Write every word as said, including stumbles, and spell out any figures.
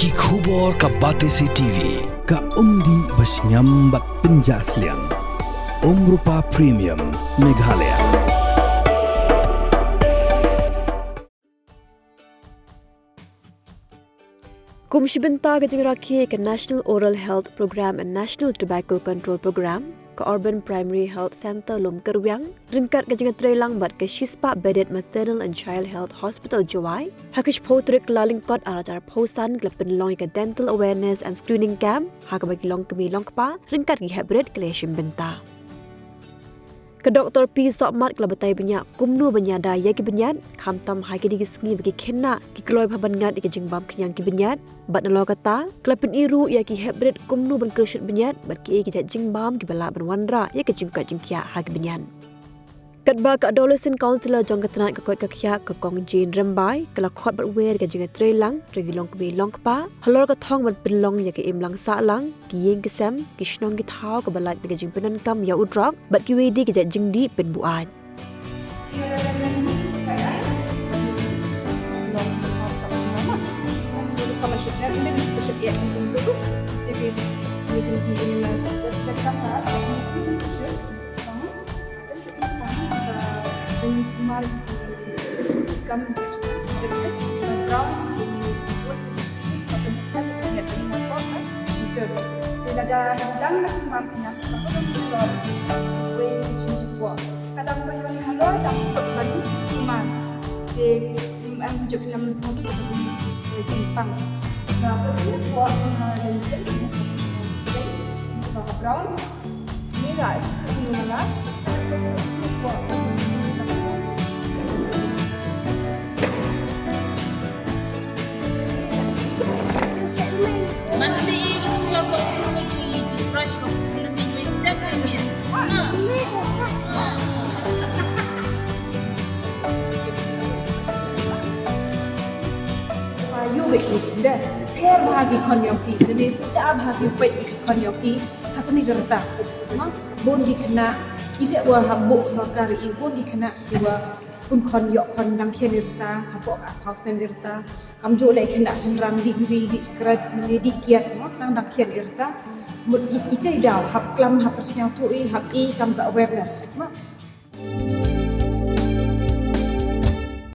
Ki khubor ka Batesi T V. Ka umdih ba shngiam bad pynjah sliang. Umrupa Premium Meghalaya. Kum shi bynta ka jingrakhe ka National Oral Health Program and National Tobacco Control Program, ka Urban Primary Health Centre Lum Kyrwiang, ryngkat ka jingïatreilang bad ka shispah bedded Maternal and Child Health Hospital Jowai, ha ka shiphew tarik Kyllalyngkot arhajar arphew san ka la pynlong ïa ka Dental Awareness and Screening Camp ha kaba ki longkmie longkpa ryngkat ki heprit ki la ïashim bynta. Ka Doktor P Sohmat ka la batai bniah kumno ban ïada ïa ki bniat, khamtam ha kine ki sngi ba ki khynnah ki kloi bha ban ngat ïa ka jingbam khñiang ki bniat, bad nalor kata ka la pyni ruh ïa ki heprit kumno ban kyrshet bniat bad kiei ki jait jingbam kiba lah ban wanrah ïa ka jingkoit jingkhiah ha ki bniat. Katba ka Adolescent Counsellor jong ka tnat ka koit ka khiah ka Kong Jane Rymbai ka la khot bad wer ka jingïatreilang jong ki longkmie longkpa halor ka thong ban pynlong ïa ka imlang sahlang, ki ïing ki sem, ki shnong ki thaw kaba lait na ka jingpyndonkam ïa u drok bad kiwei de ki jait jingdih pynbuaid. Brown. Ïa bad ki de pher bha ki khon ïong ki, ne sngewbha bha ki peit ki khon ïong ki. Ha kane ka rta ma bun ki khynnah ki leh wa ha bok sorkar i bun ki khynnah ki wa pun khon ïoh khon dang khian i rta hapoh ka phaw snem i rta. Kam ju leh khynnah shynrang dih ri dih skret ne dih kiat ma tang dang khian i rta. Mut i, i kai daw hap klam hap persngiawthuh i hap i kam ka awareness ma.